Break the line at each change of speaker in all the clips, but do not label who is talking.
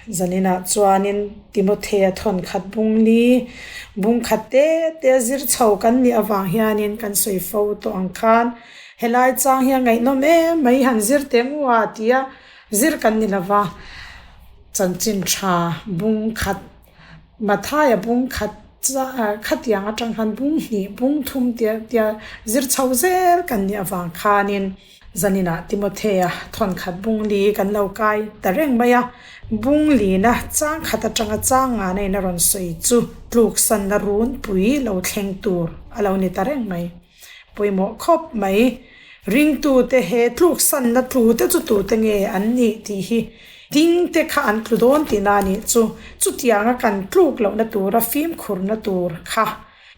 Zaninah chuanin Timothea thawn khat bung li, bung khat te te zir chho kan nih avang hianin kan sawi fo tawh ang khan helai chang hi a ngaihnawm em mai han zir teh ngua tia zir kan ni lova chanchin tha bung khat Mathaia bung khat khatiang atang khan bung hnih bung thum tia tia zir chho zel kan nih avang khanin Zaninah Timothea thawn khat bung li kan lo kai ta reng mai a, bung lina chang khat atanga chang ngana in a rawn sawi chu tluksanna runpui lo thleng tur a lo ni ta reng mai. Pawimawh khawp mai. Ringtute he tluksanna tlu te chu tute nge an nih tih hi ding te kha an tlu dawn tihna a nih chu. Chutianga kan tluk lohna tura fimkhurna tur kha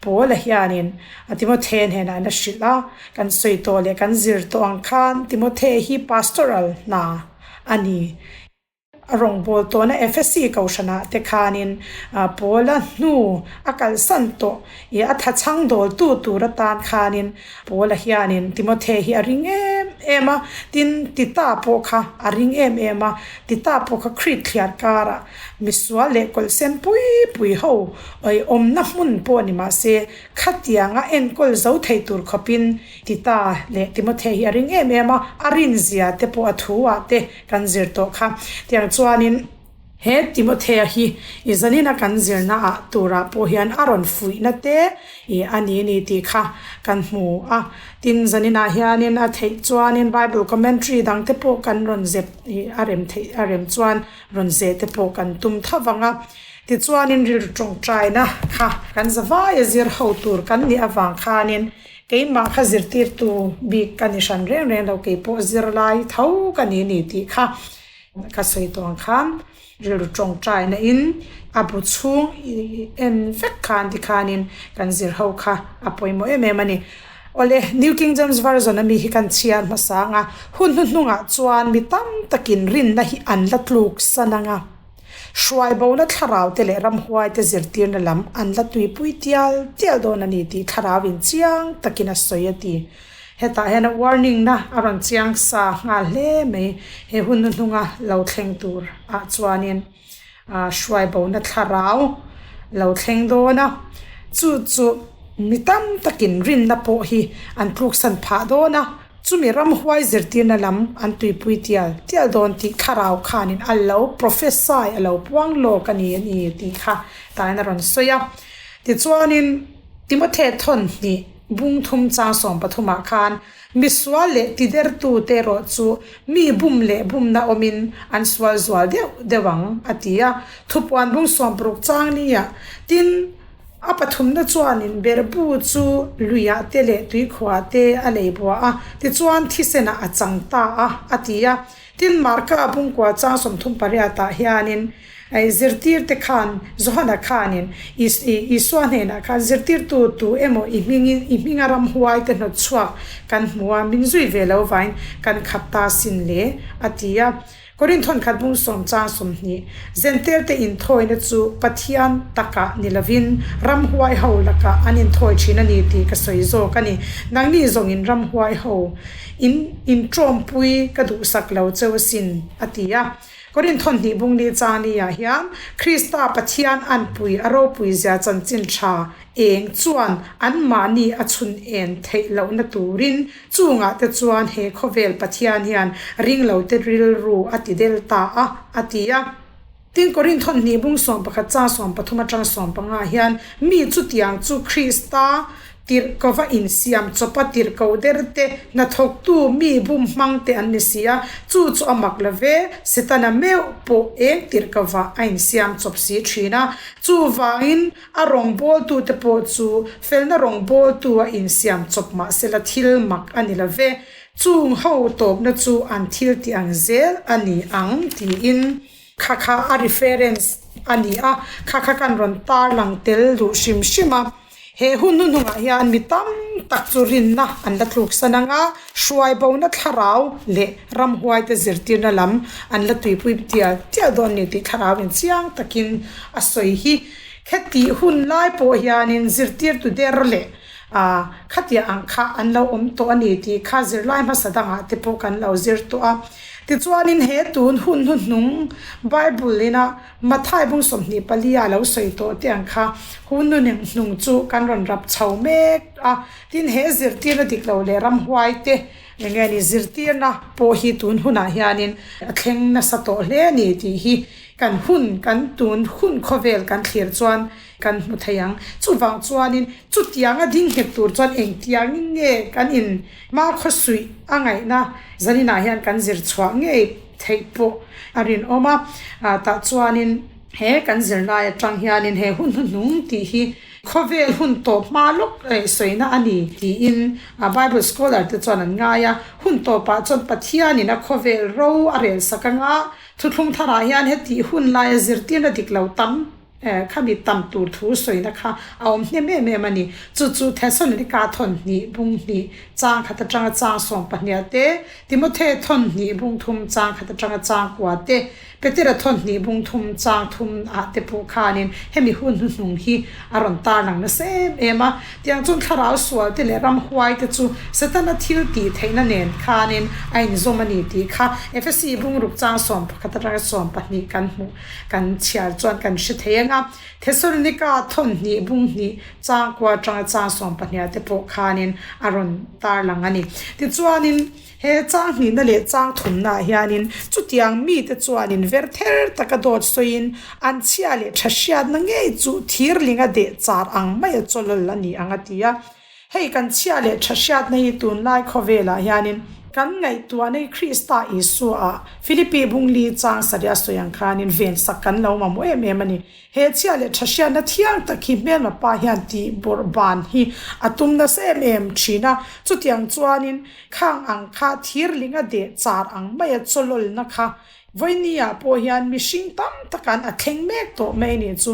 Paula hianin a Timothea hnenah an a hrilh a, kan sawi tawh leh kan zir tawh ang khan Timothea hi pastoral hna a ni. A rawngbâwl tawhna Ephesi kohhranah te khanin Paula hnu a kalsan tawh i a thachhang dawltu tur atan khanin Paula hianin Timothea hi a ring em em a, tin Tita pawh kha a ring em em a, Tita pawh kha Krit thliar karah Misual leh kawlhsen pui pui ho awmna hmun pawh ni mah se, khatianga enkawl zo thei tur khawpin Tita leh Timothea hi a ring em em a, a rinzia te pawh a thu ah te kan zir tawh kha. Tiang chuanin he Timothea hi i zanina kan zirna ah turah pawh hian a rawn fuihna te i a ni ni tih kha kan hmu a. Tin, zaninah hianin a theih chuanin Bible commentary dang te pawh kan rawn zep i a rem theih a rem chuan Rawn zeh te pawh kan tum tho vang a, tichuanin rilru tawngtaina kha kan zavai a zir ho tur kan nih avang khanin keimah kha zirtirtu bik ka ni hran reng reng lo, keipawh zirlai tho ka ni ni tih kha ka sawi tawh ang khan rilru tawngtaina in a bu chhung en vek khan tikhanin kan zir ho kha a pawimawh em em a ni. Awle, New King James Version ami hi kan chhiar hmasa ang a, hun hnuhnungah chuan mi tam takin rinna hi an la tluk san ang a. Hruaibona thlarau te leh ramhuai te zirtirna lam an la tuipui tial tial dawn a ni tih thlarau in chiang takin a sawi a ti. Hetah hian a warning na a rawn chiang sa nghal hle mai he hun hnuhnunga lo thleng tur ah chuanin. Hruaibona thlarau lo thleng dawn a, chu chu mi tam takin rinna pawh hi an tluksan phah dawn a, chumi ramhuai zirtirna lam an tuipui tial tial dawn tih thlarau khanin a lo prophesy a lo puang lawk a ni a ni tih kha tain a rawn sawi a. Tichuanin Timothea thawn hnih bung thum chang 13 ah khan Misual leh tidertute erawh chu mi bum leh bumna awmin an sual zual deuh deuh ang, a ti a. Thupuan bung 60 chang nia tin, a pathumna chuanin berbu chu luiah te leh tuikhuah te a lei bua a, tichuan thisenah a chang ta a, a ti a. Tin, Marka bungkua chang 38 ah hianin, Zirtirte khan, Johana khanin Isua hnenah khan zirtirtu tu emaw i hmingin i hminga ramhuaite hnawt chhuak kan hmu a, min zui ve lo vain kan khap ta sin le, a ti a. Korinth thawnkhat bung sawm chang 20, Zentelte inthawina chu Pathian takah ni lovin ramhuai ho lakah an inthawi thin a ni tih ka sawi zawk a ni. Nangni zawngin ramhuai ho in intawmpui ka duhsak lo cheu asin, a ti a. Korinth thawhnih bung ni chang ni ah hian Krista Pathian anpui a ropui zia chanchin tha eng chuan anmahni a chhun en theih lohna turin chungah te chuan he khawvel Pathian hian ringlote rilru a ti del ta a, a ti a. Tin, Korinth thawhnih bung 11 chang 13 atang 15 hian mi chutiang chu Krista Tirh ko va insiam chawp a tirh ko der te, hnathawktu mi bum hmang te an ni si a, chu chu a mak lo ve, Setana meuh pawh eng tirh ko va a insiam chawp si thin a, chuvangin a rawngbawltu te pawh chu felna rawngbawltu a insiam chawp mahsela thil mak a ni lo ve, chung ho tawpna chu an thil tih ang zel a ni ang tiin. Kha kha a reference a ni a, kha kha kan rawn tarlang tel duh hrim hrim a. He hun hnuhnungah hian mi tam tak chu rinna an la tluksan ang a, hruaibona thlarau leh ramhuaite zirtirna lam an la tuipui tial tial dawn ni tih thlarau in chiang takin a sawi hi. Khetih hun lai pawh hianin zirtirtu der leh khatiang ang kha an lo awm tawh a ni tih kha zirlai hmasa dangah te pawh kan lo zir tawh a. Tichuanin he tun hun hnuhnung Bible ina Mathai bung 24 a lo sawi tawh te ang kha hun hnuhnung chu kan rawn rap chho mek a. Tin, he zirtirna dik lo leh ramhuai te eng nge ni zirtirna pawh hi tun hunah hianin a thleng nasa tawh hle a ni tih hi kan hun kan tun hun khawvel kan thlir chuan kan hmu thei ang. Chuvang chuanin chutianga ding nghet tur chuan engtiangin nge kan in hmakhua suih a ngaihna zaninah hian kan zir chhuah ngei theih pawh a rinawm a. Tah chuanin he kan zirlai atang hianin he hun hnuhnung tih hi Khawvel hun tawp hma lawk leh sawina a ni tiin Bible scholar te chuan an ngai a. Hun tawpah chuan Pathianin a khawvel ro a rel sak anga thuthlung tharah hian heti hun laia zirtirna dik lo tam khami tam tur thu sawina kha a awm hnem em em a ni. Chu chu Thesalonika thawnhnih bung hnih chang khat atanga chang 12 te, Timothe thawnhnih bung thum chang khat atanga chang kua te, Petera thawnhnih bung thum chang thum ah te pawh khanin hemi hun hnuhnung hi a rawn tarlang nasa em em a. Tiang chuan thlarau sual te leh ramhuai te chu Setana thil tih theihna nen khanin a inzawm a ni tih kha Efesi bung ruk chang 11 atanga 12 kan hmuh kan chhiar chuan kan hre thei ang a. Thesalonika thawnhnih bung hnih chang kua atanga chang 12 ah te pawh khanin a rawn tarlang a ni. Tichuanin. He chang hnihna leh chang thumnaah hianin chutiang mite chuanin ver ther taka dawt sawiin an chhia leh tha hriatna ngei chu thirlinga deh char ang maia chawlawl a ni ang a ti a. Hei kan chhia leh tha hriatna hi tunlai khawvelah hianin kan ngaihtuahna hi Krista Isua-ah Philippi bungli chang sarih a sawi ang khanin vensak kan lo mamawh em em a ni. He chhia leh tha hriatna thiang tak hi hmelma pa hian tih bawrh ban hi a tum nasa em em thin a, chutiang chuanin khang ang kha thirlinga deh char ang maia chawlawlna kha vawinia pawh hian mihring tam takan a thleng mek tawh mai nih chu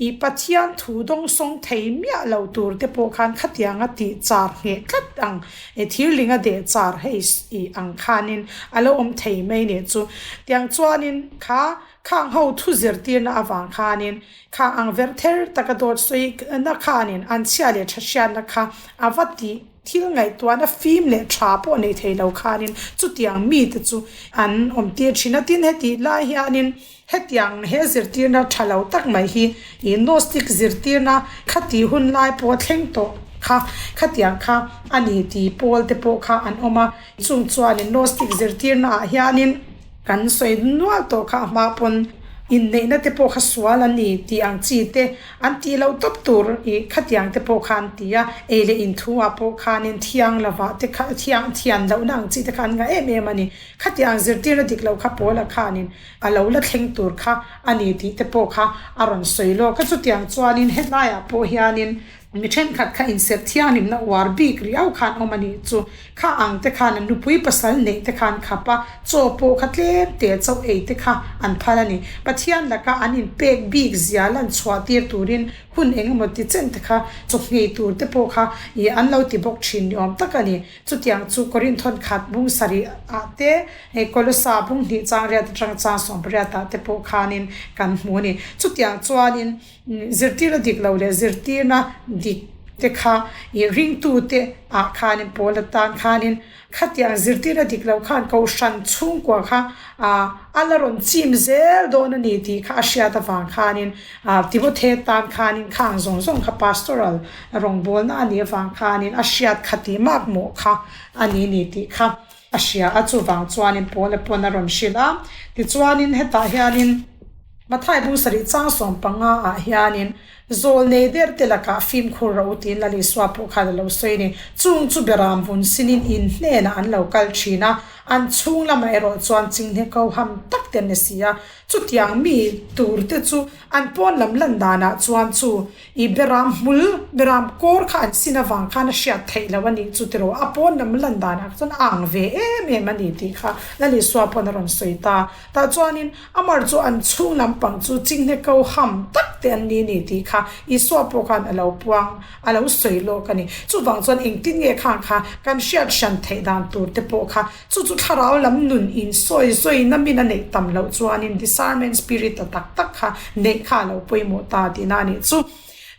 i Pathian thu dawngsawng thei miah lo tur te pawh khan khatianga tih char ngheh tlat ang e thirlinga deh char hei i ang khanin a lo awm thei mai nih chu tiang chuanin kha Khang ho thu zirtirna avang khanin khang ang ver ther taka dawt sawi na khanin an chhia leh tha hriatna kha a va tih thil ngaihtuahna fim leh tha pawh nei thei lo khanin chutiang mite chu an awm tir thin a. Tin, hetih lai hianin hetiang he zirtirna tha lo tak mai hi ih Gnostic zirtirna khatih hun lai pawh thleng tawh kha khatiang kha a ni tih pawl te pawh kha an awm a. Chung chuanin Gnostic zirtirna ah hianin. Kan sawi nual tawh kha a hma pawn inneihna te pawh kha sual a ni tih ang chi te an tih loh tawp tur ih khatiang te pawh kha an ti a, ei leh inthu ah pawh khanin thiang lovah te kha thiang thian lohna ang chi te kha an ngah em em a ni. Khatiang zirtirna dik loh kha Paula khanin a lo la thleng tur kha a ni tih te pawh kha a rawn sawi lawk a, chutiang chuanin hetlaiah pawh hianin Mi thenkhat kha inserh thianghlimna uar bik riau khan awm a nih chu. Kha ang te khan an nupui pasal neih te khan khap a, chaw pawh kha tlem te chauh ei te kha an phal a ni. Pathian laka an inpek bik zia lan chhuah tir turin hun eng emaw ti chen te kha chaw nghei tur te pawh kha ih an lo ti bawk thin ni awm tak a ni. Chutiang chu Korinthon khat bung sarih ah te, Kolosa bung hnih chang riat atanga chang 18 ah te pawh khanin kan hmu a ni. Chutiang chuanin. Zirtirna dik lo leh zirtirna dik te kha ih ringtute ah khanin pawl atan khanin khatiang zirtirna dik lo khan kohhran chhungkua kha ah a la rawn chim zel dawn a ni tih kha a hriat avang khanin ah Timothy tan khanin khang zawng zawng kha pastoral rawngbawlna a nih avang khanin a hriat kha tih makmawh kha a ni ni tih kha a hria a chuvang chuanin Paula pawn a rawn hrilh a tichuanin hetah hianin. Mathai bung sarih chang 15 ah hianin zawl nei der te lakah fimkhur rawh u tiin Lal Isua pawh khan a lo sawi a ni. Chung chu beram vun sinin in hnenah an lo kal thin a, an chhung lamah erawh chuan chinghne ko ham tak te an ni si a. Chutiang mi tur te chu an pawn lam lan danah chuan chu I beram hmul, beram kawr kha an sin avang khan a hriat theih loh a nih chu tiraw, a pawn lam lan danah chuan a ang ve em em a ni tih kha Lal Isua pawn a rawn sawi ta. Tah chuanin Amar chu an chhung lampang chu chinghne ko ham tak te an ni ni tih kha Isua pawh khan a lo puang, a lo sawi lawk a ni. Chuvang chuan engtin nge khang kha kan hriat hran theih dan tur te pawh kha chu chu thlarau lam nun in sawi zawi na min a neih tam loh chuanin discernment spirit a tak tak kha neih kha a lo pawimawh ta tihna a nih chu.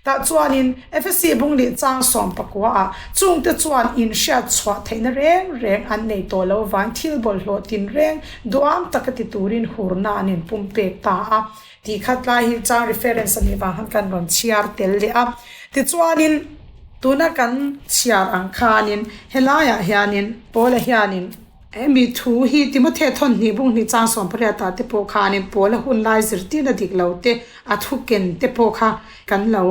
Tah chuanin Efesi bung leh chang 14 ah chungte chuan inhriat chhuah theihna reng reng an nei tawh lo vang thil bawlhhlawh tinreng duham taka ti turin hurna an inpumpek ta a tih kha tlai hi chang reference a nih vang khan kan rawn chhiar tel leh a. Tichuanin tuna kan chhiar ang khanin helaiah hianin Paula hianin Hemi thu hi Timothea thawn hnih bung hnih chang 18 ah te pawh khanin Paula hun lai zirtirna dik lo te a thu ken te pawh kha kan lo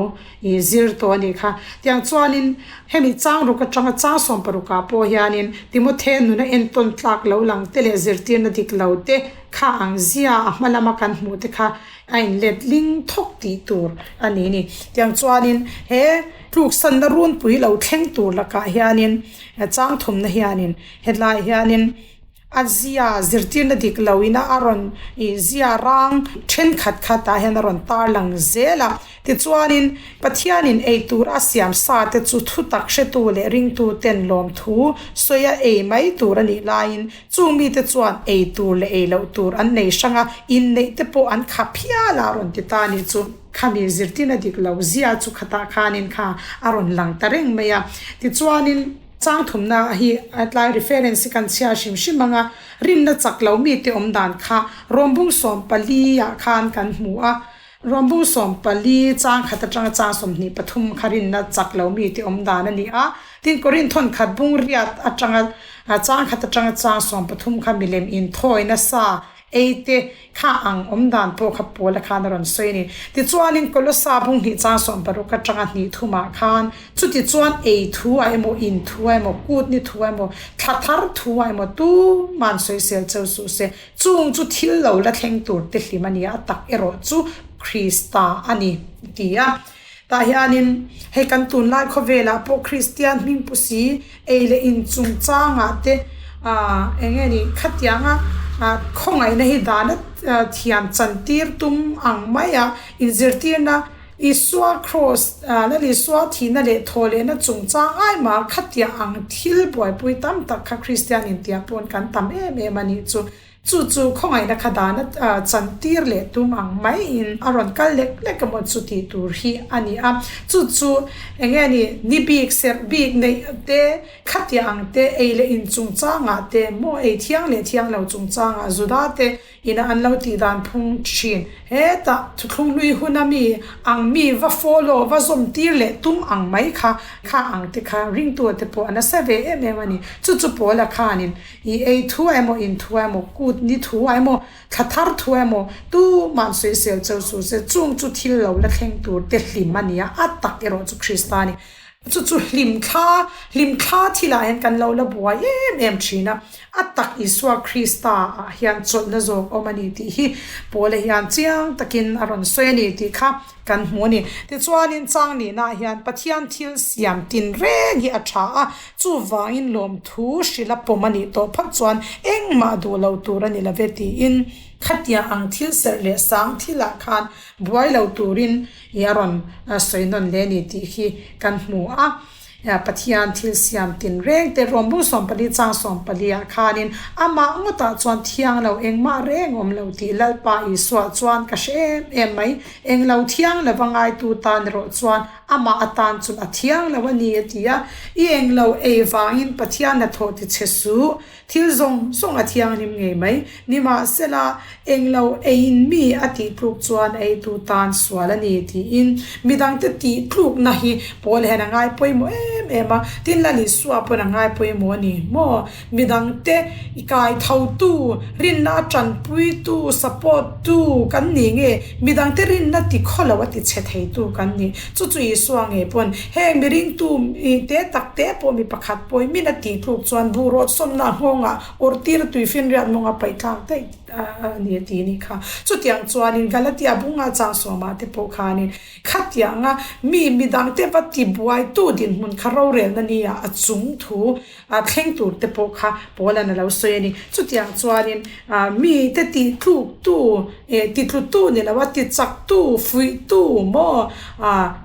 ih zir tawh a nih kha. Tiang chuanin hemi chang ruk atanga chang 60 ah pawh hianin Timothea nuna entawn tlak lo lang te leh zirtirna dik lo te kha ang zia a hma lama kan hmuh te kha a inlet ling thawk tih tur a ni ni. Tiang chuanin he tluksanna runpui lo thleng tur lakah hianin chang thumna hianin Hetlai hianin a zia zirtirna dik loin a rawn ih zia rang thenkhat khat ah hian a rawn tar lang zel a. Tichuanin Pathianin ei tur a siam sa te chu thutak hretu leh ringtu ten lawmthu sawi a ei mai tur a nih laiin chung mite chuan ei tur leh ei loh tur an nei hrang a, inneih te pawh an khap hial a rawn ti ta a nih chu. Khami zirtirna dik lo zia chu khatah khanin kha a rawn lang ta reng mai a. Tichuanin. Chang thumna hi a tlai reference hi kan chhiar hrim hrim ang a, rinna chak lo mite awm dan kha Rawmbung 14 ah khan kan hmu a, Rawmbung 14 chang khat atanga chang 23 kha rinna chak lo mite awm dan a ni a, tin Korinth thawn khat bung riat atanga chang khat atanga chang 13 kha milem inthawi nasa Ei te kha ang awm dan pawh kha Paula khan a rawn sawi a ni. Tichuanin Kolosa bung hnih chang 60 atanga hnih thumah khan chutichuan ei thu ah emaw, in thu ah emaw, kut ni thu ah emaw, thla thar thu ah emaw tuman sawisel cheu suh se. Chung chu thil lo la thleng tur te hlim a ni a, a tak erawh chu Krista a ni, a ti a. Tah hianin hei kan tunlai khawvelah pawh Kristian hming pu si ei leh in chungchangah te ah eng nge ni khatianga ah khawngaihna hi dana thiam chan tir tum ang mai a inzirtirna Isua kraws ah Lal Isua thihna leh thaw lehna chungchang ai mah khatiang ang thil buaipui tam tak kha Kristian intiah pawn kan tam em em a nih chu. Chu chu khawngaihna kha dana chantir leh tum ang maiin a rawn kal lek lek emaw chu tih tur hi a ni a. Chu chu eng nge ni, ni bik, serh bik neih te, khatiah ang te, ei leh in chungchangah te, maw ei thiang leh thiang lo chungchangah Juda te ina an lo tih dan phung thin. Hetah thuthlung hlui huna mi ang mi va follow, va zawm tir leh tum ang mai kha, kha ang te kha ringtu te pawh a nasa ve em em a ni. Chu chu Paula khanin I ei thu emaw, in thu emaw, kut ni thu emaw, thla thar thu emaw, tuman sawisel cheu suh se, chung chu thil lo la thleng tur te hlim a ni a, a tak erawh chu Krista a ni. Chu chu hlim thla, hlim thla thilah hian kan lo la buai em em thin a, a tak Isua Krista ah hian chawlhna zawk awm a ni tih hi Paula hian chiang takin a rawn sawi a ni tih kha Kan hmu a ni. Tichuanin chang nihnaah hian Pathian thil siam tinreng hi a tha a, chuvangin lawmthu hrilh a pawm a nih tawh phawt chuan engmah duh lo tur a ni lo ve tiin khatia ang thil serh leh sang thilah khan buai lo turin i a rawn sawi nawn leh a ni tih hi kan hmu a. Pathian thil siam tinreng te Rawmbung 14 chang 14 ah khanin amah ngawtah chuan thiang lo engmah reng awm lo tih Lalpa Isua chuan ka hre em em mai. Englo thiang lova ngaitu tan erawh chuan amah atan chuan a thiang lo a ni a ti a. I englo ei vangin Pathian hnathawh ti che suh. Thil zawng zawng a thianghlim ngei mai. Nimahsela, englo eiin mi a tih tluk chuan a eitu tan sual a ni tiin midangte tih tlukna hi Paul hian a ngai pawimawh em em a, tin Lal Isua pawn a ngai pawimawh a ni maw? Midangte i kai thotu, rinna a tanpuitu, support tu kan ni nge? Midangte rinna ti khawlo a ti chhe theitu kan ni. Chu chu Isua ngei pawn heng mi ringtu te tak te pawh mi pakhat pawi min a tih tluk chuan buh rawt sawmna nghawngah awrh tir tuifinriat mawnga paih tlak daih a ni a ti ni kha. Chutiang chuanin Galatia bunga chang sawmah te pawh khanin khatianga mi midangte va ti buaitu dinhmun kha rorelna nia a chung thu a thleng tur te pawh kha Paula'n a lo sawi a ni. Chutiang chuanin mi te tih tluk tu eh ti tlu tu ni lo a, ti chak tu, fuih tu maw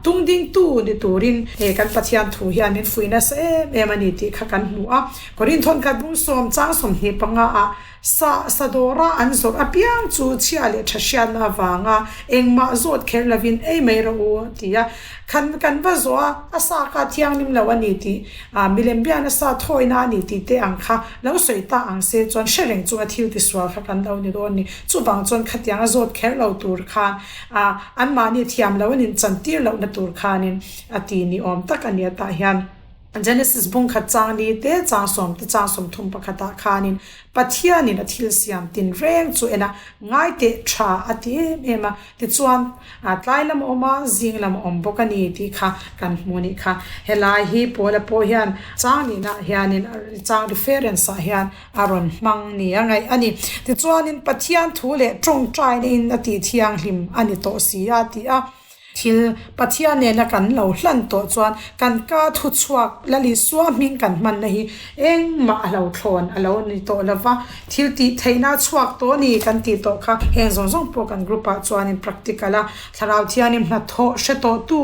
tung ding tu ni turin he kan Pathian thu hian min fuih nasa em em a ni tih kha kan hmu a. Korinth thawn khat bung sawm chang 25 ah. Sa sa dawra an zawrh apiang chu chhia leh tha hriatna avanga engmah zawt kher lovin ei mai rawh u a ti a. Khan kan va zawh a, a sa kha thianghlim lo a ni tih, ah milem biakna sa thawina a ni tih te ang kha lo sawi ta ang se chuan hre reng chunga thil tisual kha kan lo ni dawn ni. Chuvang chuan khatiang a zawt kher lo tur khan ah anmahni thiam lo an inchantir lohna tur khanin a ti ni awm tak a ni a tah hian. Genesis bung khat chang ni te, chang sawm te, chang 31 ah khanin Pathianin a thil siam tin reng chu en a, ngai teh tha a ti em em a, tichuan tlai lam a awm a, zing lam a awm bawk a ni tih kha kan hmu nih kha. Helai hi Paula pawh hian chang nihnaah hianin chang reference ah hian a rawn hmang ni a ngaih a ni. Tichuanin Pathian thu leh tawngtaina in a tih thianghlim a ni tawh si a ti a. Thil Pathian nena kan lo hlan tawh chuan kan ka thu chhuak Lal Isua hming kan hmanna hi engmah a lo thlawn a lo ni tawh lo va, thil tih theihna a chhuak tawh a ni kan tih tawh kha heng zawng zawng pawh kan group ah chuanin practical a Thlarau Thianin hnathawh hre tawh tu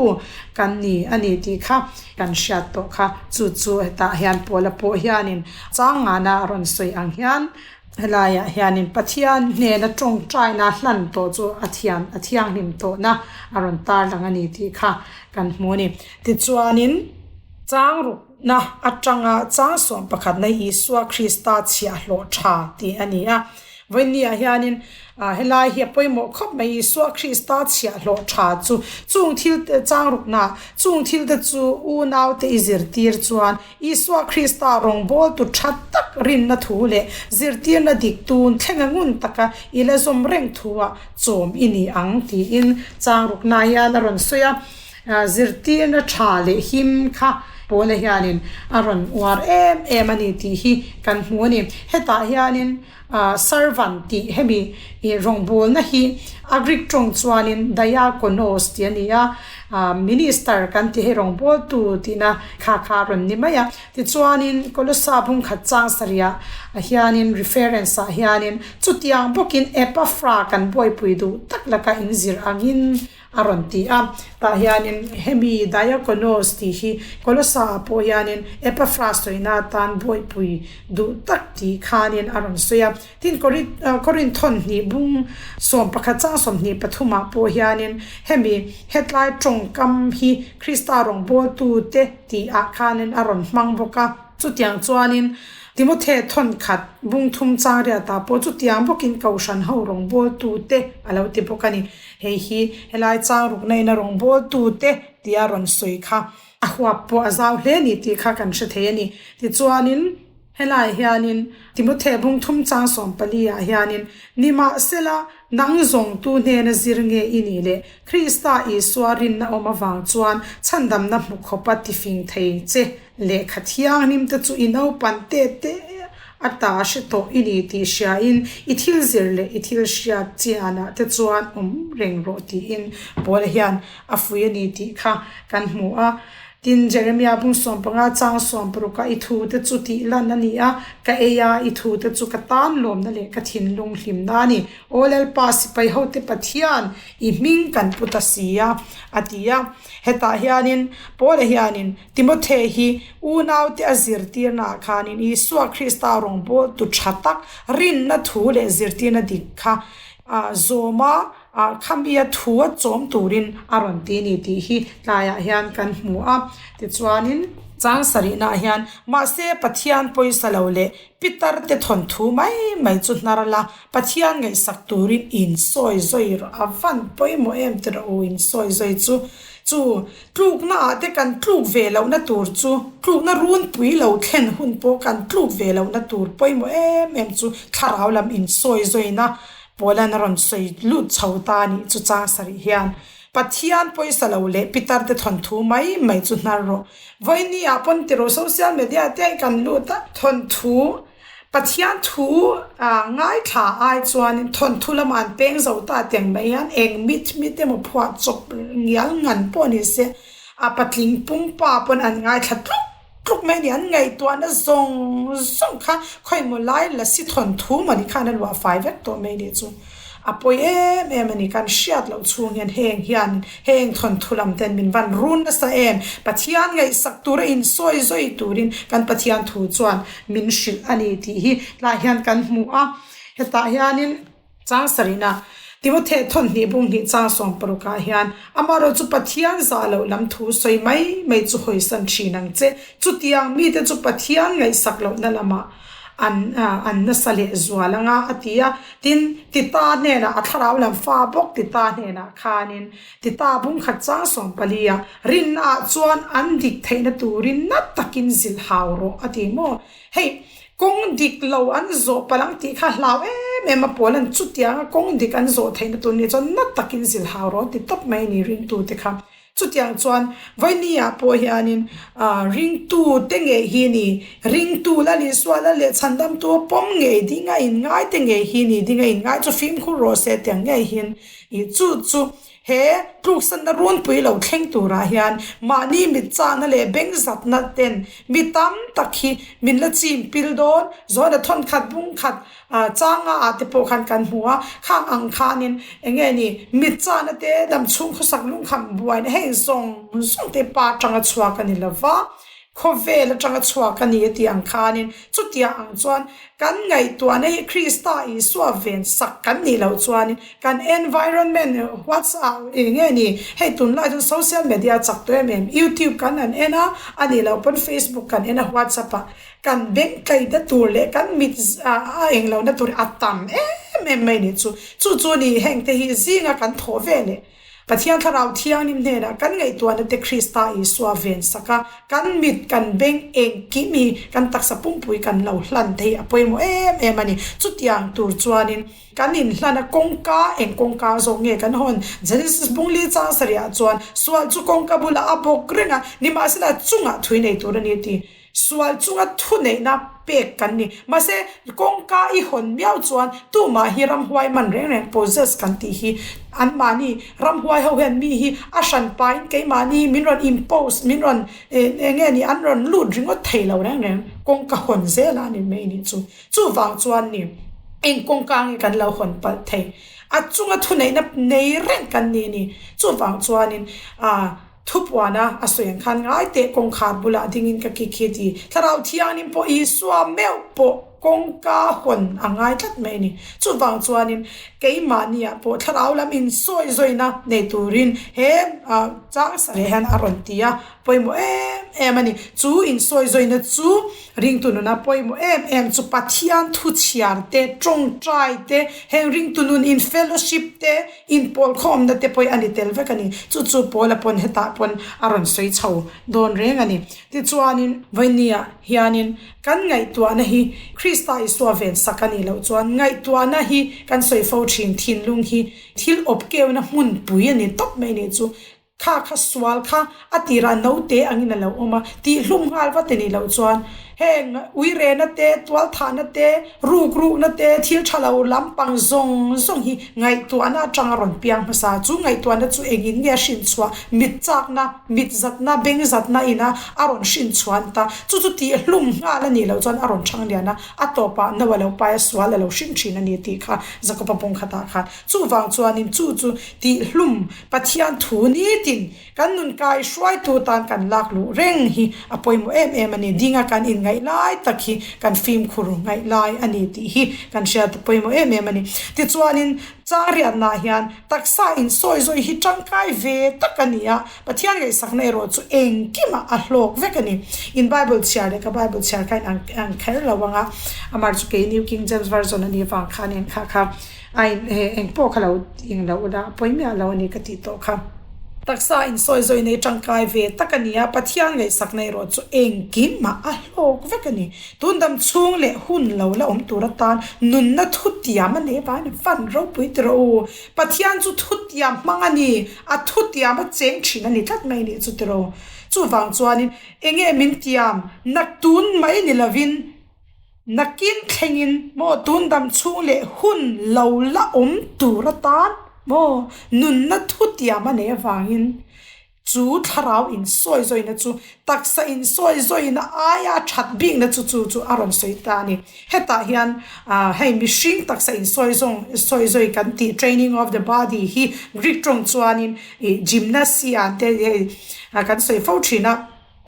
kan ni a ni tih kha kan hriat tawh kha chu chu hetah hian Paula pawh hianin chang ngana a rawn sawi ang hian Helaiah hianin Pathian hnena tawngtaina hlan tawh chu a thiam a thianghlim tawhna a rawn tarlang a ni tih kha kan hmu a ni. Tichuanin chang rukna atanga chang sawm pakhatna hi Isua Krista chhiahhlawh tha tih a ni a. Vawinia hianin ah helai hi a pawimawh khawp mai Isua Krista chhiahhlawh tha chu chung thil te chang rukna chung thil te chu unaute i zirtir chuan Isua Krista rawngbawltu tha tak rinna thu leh zirtirna dik tun thlenga ngun taka i la zawm reng thuah chawm i ni ang tiin chang rukna hian a rawn sawi a. Zirtirna tha leh him kha Paula hianin a rawn uar em em a ni tih hi kan hmu a ni. Hetah hianin servant tih hemi rawngbawlna hi a Greek tawng chuanin diakonos tih a ni a. Minister kan ti hei rawngbawltu tihna kha kha a rawn ni mai a. Tichuanin Kolosa bung khat chang sarihah hianin reference ah hianin chutiang bawkin Epaphra kan buaipui duh tak laka inzir angin a rawn ti a. Tah hianin hemi diakonos tih hi Kolosa ah pawh hianin Epaphra sawina atan buaipui duh tak tih khanin a rawn sawi a. Tin, Korinthon hnih bung 11 chang 23 ah pawh hianin hemi hetlai tawngkam hi Krista rawngbawltute tih ah khanin a rawn hmang bawk a. Chutiang chuanin Timothe thawn khat bung thum chang riat ah pawh chutiang bawkin Kohhran ho rawngbawltute a lo ti bawk a ni. Hei hi helai chang rukna ina rawngbawltute tia rawn sawi kha a huap pawh a zau hle a ni tih kha kan hre thei a ni. Tichuanin. Helaiah hianin Timothe bung thum chang 14 ah hianin, Nimahsela, nang zawngtu hnena zir nge i nih leh Krista Isua rinna awm avang chuan chhandamna hmu khawpa tifing thei che lehkha thianghlim te chu i naupan te te ata hre tawh i ni tih hriain i thil zir leh i thil hriat chianah te chuan awm reng rawh tiin Paula hian a fui a ni tih kha kan hmu a. Tin, Jeremia bung 15 chang 60 ah i thu te chu tih lan a ni a, ka ei a, i thu te chu ka tan lawmna leh ka thinlung hlimna a ni. Aw Lalpa, sipai hote Pathian, i hming kan pu ta si a, a ti a. Hetah hianin Paula hianin Timothe hi unaute a zirtirnaah khanin Isua Krista rawngbawltu tha tak rinna thu leh zirtirna dik kha zawm a, Ah khami a thu a chawm turin a rawn ti ni tih hi tlaiah hian kan hmu a. Tichuanin chang sarihnaah hian mahse Pathian pawisa lo leh pitar te thawn thu mai mai chu hnar la, Pathian ngaihsak turin insawi zawi rawh a van pawimawh em ti rawh u insawi zawi chu. Chu tlukna ah te kan tluk ve lohna tur chu tlukna runpui lo thlen hun pawh kan tluk ve lohna tur pawimawh em em chu thlarau lam insawi zawina Paula'n a rawn sawi lut chho ta a nih chu chang sarih hian Pathian pawisa lo leh pitar te thawnthu mai mai chu hnar rawh. Vawiini ah pawn ti rawh social media te ah kan lut a, thawnthu Pathian thu ngaithla ai chuanin thawnthu lamah an peng zo ta tiang mai hian eng mit mit emaw phuah chawp ngial ngan pawh ni se a patling pumpa pawn an ngaithla tluk Tluk mai a ni, an ngaihtuahna zawng zawng kha khawimaw lai la si thawn thu maw ni khan a luah fai vek tawh mai nih chu. A pawi em em a ni, kan hriat loh chhung hian heng hian heng thawn thu lam ten min van run nasa em. Pathian ngaihsak tura insawi zawi turin kan Pathian thu chuan min hrilh a ni tih hi tlaiah hian kan hmu a. Hetah hianin chang sarihna Timothea thawnhnih bunghnih chang sawmparukah hian amaherawh chu Pathian zah loh lam thu sawi mai mai chu hawisan thin ang che. Chutiang mite chu Pathian ngaihsak lohna lamah an an nasa leh zual anga a ti a. Tin, Tita hnenah a thlarau lam fa bawk Tita hnenah khanin Tita bungkhat chang 14 ah rinna ah chuan an dik theihna turin na takin zilh hau rawh a ti maw? Hei, kawng dik lo an zawh palh ang tih kha hlau em em a pawl an chutiang a kawng dik an zawh theihna tur nih chuan na takin zilh hau rawh a ti tawp mai a ni ringtute kha. Chutiang chuan Vawini-ah pawh hianin ringtu te ngei hi ni, ringtu Lal Isua Lal leh Chhandamtu a pawm ngei ding a inngai te ngei hi ni, ding a inngai chu fimkhur rawh se tiang ngei hian ih chu chu he tluksanna runpui lo thleng turah hian mahni mit chahna leh beng zatna ten mi tam tak hi min la chim pil dawn, Zawna thawnkhat bungkhat Changa ah te pawh khan kan hmu a, khang ang khanin eng nge ni mit chahna te dam chhung khawsak lungkham buaina heng zawng zawng te pa atanga chhuak a ni lo va, khawvel atanga chhuak a ni a tih ang khanin chutiang ang chuan kan ngaihtuahna hi Krista Isua ven sak kan nih loh chuanin kan environment WhatsApp eng nge ni hei tunlai chuan social media chak tawh em em YouTube kan han en a, a nih loh pawn Facebook kan en a WhatsApp ah. Kan beng tlaihna tur leh kan mit a eng lohna tur a tam em em mai nih chu. Chu chu ni heng te hi zinga kan thawh ve leh Pathian Thlarau Thianghlim hnenah kan ngaihtuahna te Krista Isua ven sak a, kan mit kan beng engkim hi kan taksa pumpui kan lo hlan te hi a pawimawh em em a ni. Chutiang tur chuanin kan inhlan a kawngka eng kawngka zawk nge kan hawn? Genesis bungli chang sarihah chuan sual chu kawngka bulah a bawk reng a, nimahsela chungah thui nei tur a ni tih. Sual chunga thuneihna pek kan ni. Mahse, kawngka i hawn miau chuan tumah hi ramhuai man reng reng possess kan tih hi anmahni ramhuai ho hian mi hi a hran pain keimahni min rawn impose min rawn eng nge ni an rawn lut ringawt thei lo reng reng kawngka hawn zel a ni mai nih chu. Chuvang chuan ni eng kawngka nge kan lo hawn palh thei. A chunga thuneihna nei reng kan ni a ni. Chuvang chuanin ah. Thupuana a sawi ang khan ngai teh kawngkhar bulah dingin ka kik hi ti. Thlarau Thianghlim pawh Isua meuh pawh kawngka hawn a ngai tlat mai a ni. Chuvang chuanin keimahniah pawh thlarau lam insawi zawina nei turin he chang sareh hian a rawn ti a, pawimawh em em a ni. Chu insawi zawina chu Ringtu nuna pawimawh em em chu Pathian thu chhiar te, tawngtai te, heng ringtu nun in fellowship te, inpawl khawmna te pawh a ni tel vek a ni. Chu chu Paula pawn hetah pawn a rawn sawi chho dawn reng a ni. Tichuanin Vawiniah hianin kan ngaihtuahna hi Krista Isua ven sak a nih loh chuan ngaihtuahna hi kan sawi fo thin, thinlung hi thil awpkeuna hmunpui a ni tawp mai nih chu. Kha kha sual kha a tirah naute angin a lo awm a, tihhlum nghal vat a nih loh chuan heng uirena te, tualthahna te, rukrukna te, thil tha lo lampang zawng zawng hi ngaihtuahna atanga rawn piang hmasa. Chu ngaihtuahna chu engin nge a hrinchhuah? Mit chakna, mit zatna, beng zatna ina a rawn hrinchhuan ta. Chu chu tihhlum nghal a nih loh chuan a rawn thang lian a, a tawpah no a lo pai a, sual a lo hrin thin a ni tih kha Jakoba bawngkhatah khan. Chuvang chuanin chu chu tihhlum Pathian thu nitin kan nun kai hruaitu tan kan lak luh reng hi a pawimawh em em a ni. Dinga kan inngaih lai tak hi kan fimkhur ngaih lai a ni tih hi kan hriat a pawimawh em em a ni. Tichuanin changriatnah hian taksa insawi zawi hi tangkai ve tak a ni a, Pathian ngaihsakna erawh chu engkimah a hlawk vek a ni. In Bible chhiar leh ka Bible chhiar kha in ang kher lo ang a, amah chu kei New King James Version a nih avang khan eng kha kha A in he eng pawh kha lo eng lo ula a pawi miah lo a ni ka tih tawh kha. Taksa insawi zawi nei tangkai ve tak a ni a, Pathian ngaihsakna erawh chu engkim ah a hlawk vek a ni. Tun dam chhung leh hun lo la awm tur atan nunna thutiam a nei vang a ni. Fan ropui ti rawh u. Pathian chu thutiam hmang a ni, a thutiam a cheng thin a ni tlat mai nih chu ti rawh u. Chuvang chuanin enge min tiam naktun mai ni lovin, Nakin thlengin maw tun dam chhung leh hun lo la awm tur atan maw nunna thutiam a neih avangin chu thlarau insawi zawina chu taksa insawi zawina aia that bikna chu chu chu a rawn sawi ta a ni. Hetah hian hei mihring taksa insawi zawng sawi zawi kan tih training of the body hi Greek tawng chuanin ih gymnasia te hei kan sawi fo thin a.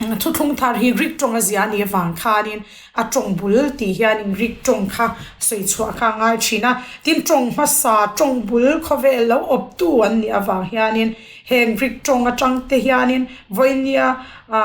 Thuthlung thar hi Greek tawng a zia a nih avang khanin a tawng bul tih hianin Greek tawng kha sawi chhuah kha a ngai thin a. Tin, tawng hmasa, tawng bul khawvel lo awptu an nih avang hianin heng Greek tawng atang te hianin vawinia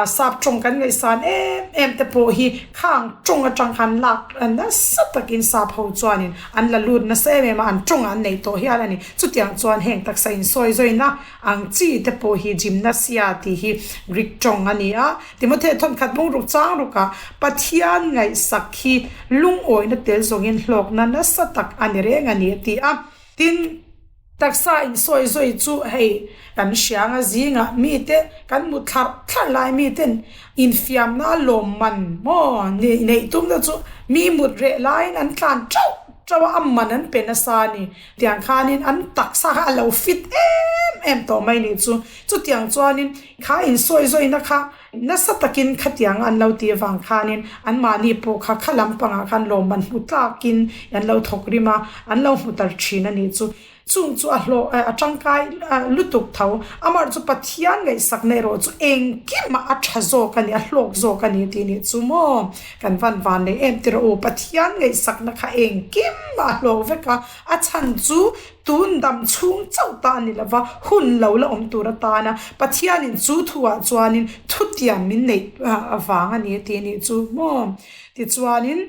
sap tawng kan ngaihsan em em te pawh hi khang tawng atang khan lak nasa takin sap ho chuanin an la lut nasa em em a, an tawngah an neih tawh hial a ni. Chutiang chuan heng taksa insawi zawina Ang chi te pawh hi gymnasia tih hi Greek tawng a ni a. Timothea thawnkhat bungruk chang rukah Pathian ngaihsak hi lungawina tel zawngin hlawkna nasa tak a ni reng a ni a ti a. Tin, taksa insawi zawi chu hei kan hrianga zingah mite kan hmu thlarh thlarh lai miten infiamna lawmman maw neih tumna chu mi mut reh laiin an tlan teuh teuh a, a man an pe nasa a ni. Tiang khanin an taksa kha a lo fit em em tawh mai nih chu. Chutiang chuanin kha insawi zawina kha nasa takin khatiang an lo tih avang khanin anmahni pawh kha kha lampangah khan lawmman hmu tlakin an lo thawk rim a, an lo hmu tar thin a nih chu. Chung chu a hlawh a tangkai lutuk tho. Amaherawhchu chu Pathian ngaihsakna erawh chu engkimah a tha zawk a ni, a hlawk zawk a ni tih nih chu maw? Kan van van leh em tirh u, Pathian ngaihsakna kha engkim a hlawk vek a, a chhan chu tun dam chhung chauh ta a ni lova, hun lo la awm tur atana Pathianin chu thuah chuanin thutiam min neih avang a ni tih nih chu maw? Tichuanin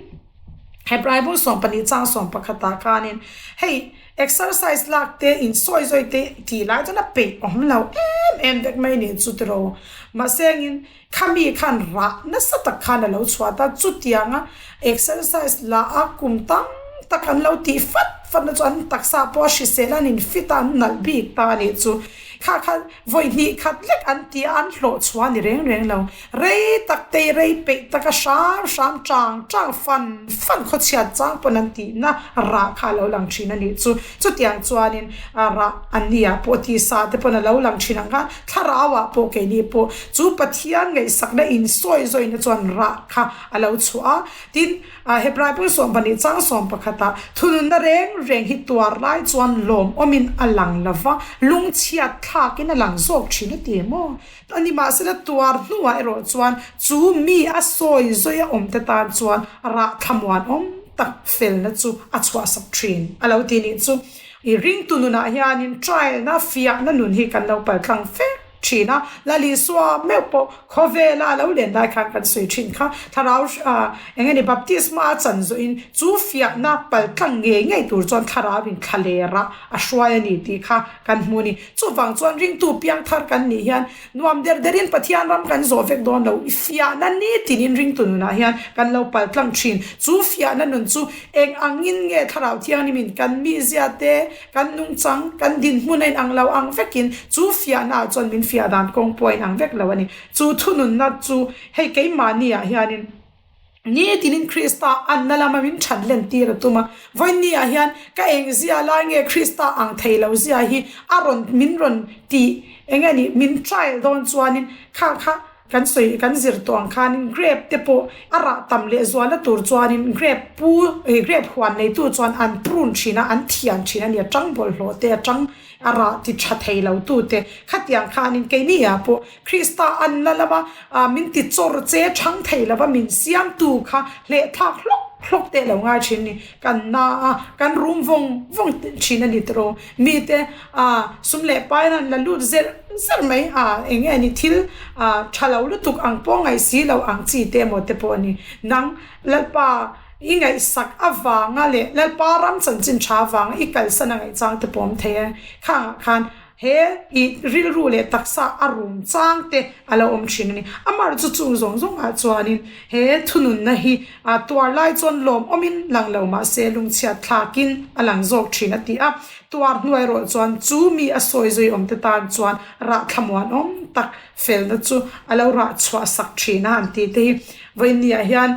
Hebrai bung 12 chang 11 ah khanin hei exercise lak te insawi zawi te tih lai chuan a peih awm lo em em vek mai nih chu tiraw. Mahse engin Khami khan rah nasa tak khan a lo chhuat a, chutianga exercise la a kum tam tak an lo tih fat fat na chu an taksa pawh a hrisel a, an in fit a, an nalh bik ta a nih chu. Kha kha vawi hnih khat lek an ti a, an hlawh chhuah a ni reng reng lo. Rei tak te rei peih tak a hram hram chang chang fan fan khawchhiat chang pawn an tihna rah kha a lo lang thin a nih chu. Chutiang chuanin rah an ni ah pawh tisa te pawn a lo lang thin ang khan Thlarau ah pawh keini pawh chu Pathian ngaihsakna insawi zawina chuan rah kha a lo chhuah a. Tin, Hebrai pawn 12 chang 11 ah thununna reng reng hi tuar lai chuan lawmawmin a lang lo va, lungchhiat thlakin a lang zawk thin a ti maw? Nimahsela tuar hnuah erawh chuan chu mi a sawi zawia awmte tan chuan rah thlamuanawm tak felna chu a chhuahsak thin a lo ti nih chu. I ringtu nunah hianin trial-na, fiahna nun hi kan lo paltlang fek thin a. Lal Isua meuh pawh khawvela a lo len lai khan kan sawi thin kha. Thlarau eng nge ni baptisma a chan zawhin chu fiahna paltlang ngei ngei tur chuan thlarauin thla lerah a hruai a ni tih kha kan hmu a ni. Chuvang chuan ringtu piangthar kan nih hian Nuam der derin Pathian ram kan zawh vek dawn lo. I fiahna nitinin ringtu nunah hian kan lo paltlang thin. Chu fiahna nun chu eng angin nge Thlarau Thianghlimin kan mizia te, kan nungchang, kan dinhmun a inang lo ang vekin chu fiahna ah chuan min fiah dan kawng pawh a inang vek lo a ni. Chu thununna chu hei keimahni ah hianin. Nitinin Krista anna lama min that len tir a tum a, vawiinni ah hian ka eng zia lai nge Krista ang thei lo zia hi a rawn min rawn tih eng nge ni min trial dawn chuanin kha kha kan sawi kan zir tawh ang khanin grape te pawh a rah tam leh zualna tur chuanin grape pu grape huan neitu chuan an prune thin a an thian thin a ni a tang bawlhhlawh te a tang a rah ti tha thei lo tu te khatiang khanin keini ah pawh Krista an la lama min ti chawr che chhang thei lova min siamtu kha hleh thlak hlawk hlawk te lo ngai thin ni. Kan na a, kan rum vawng vawng thin a ni tawh. Mite sum leh pain an la lut zerh zerh mai a, eng nge ni thil tha lo lutuk ang pawh ngaih si lo ang chi te emaw te pawh a ni. Nang Lalpa i ngaihsak avanga leh Lalpa ram chanchin tha avanga i kalsan a ngaihchang te pawh awm thei e. Khangah khan He i rilru leh taksa a rum chang te a lo awm thin a ni. Amar chu chung zawng zawng ah chuanin he thununna hi a tuar lai chuan lawmawmin lang lo mah se lungchhiat thlakin a lang zawk thin a ti a. Tuar hnuai erawh chuan chu mi a sawi zui awm te tan chuan rah thlamuanawm tak felna chu a lo rah chhuah sak thin a han tih te hi Vawiinni ah hian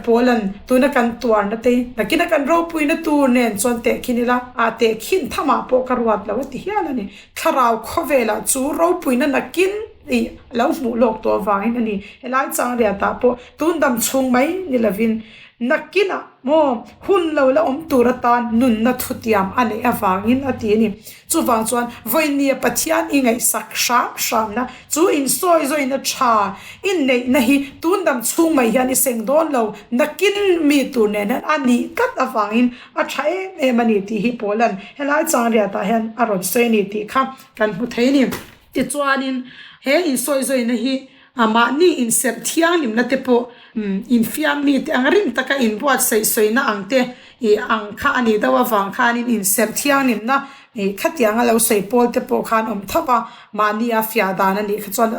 Paula'n tuna kan tuarna te hi nakina kan ropuina tur nen chuan tehkhin ila, ah tehkhin thamah pawh ka ruat lo a ti hial a ni. Thlarau khawvelah chu ropuina nakin ih lo hmuh lawk tawh avangin a ni. Helai chang riatah pawh tun dam chhung mai ni lovin. Nakinah maw hun lo la awm tur atan nunna thutiam a neih avangin a ti a ni. Chuvang chuan vawinia Pathian i ngaihsak hram hramna chu insawi zawina tha i neihna hi tun dam chhung mai hian i seng dawn lo, nakin mi tur nen hian a nih tlat avangin a tha em em a ni tih hi Paula'n helai changriatah hian a rawn sawi a ni tih kha kan hmu thei a ni. Tichuanin he insawi zawina hi A mahni inserh thianghlimna te pawh infiam mite ang rim taka inbuatsaih sawina ang te ih ang kha a nih deuh avang khanin inserh thianghlimna ih khatianga lo sawi pawl te pawh khan awm tho a, mahni a fiah dan a nih kha chuan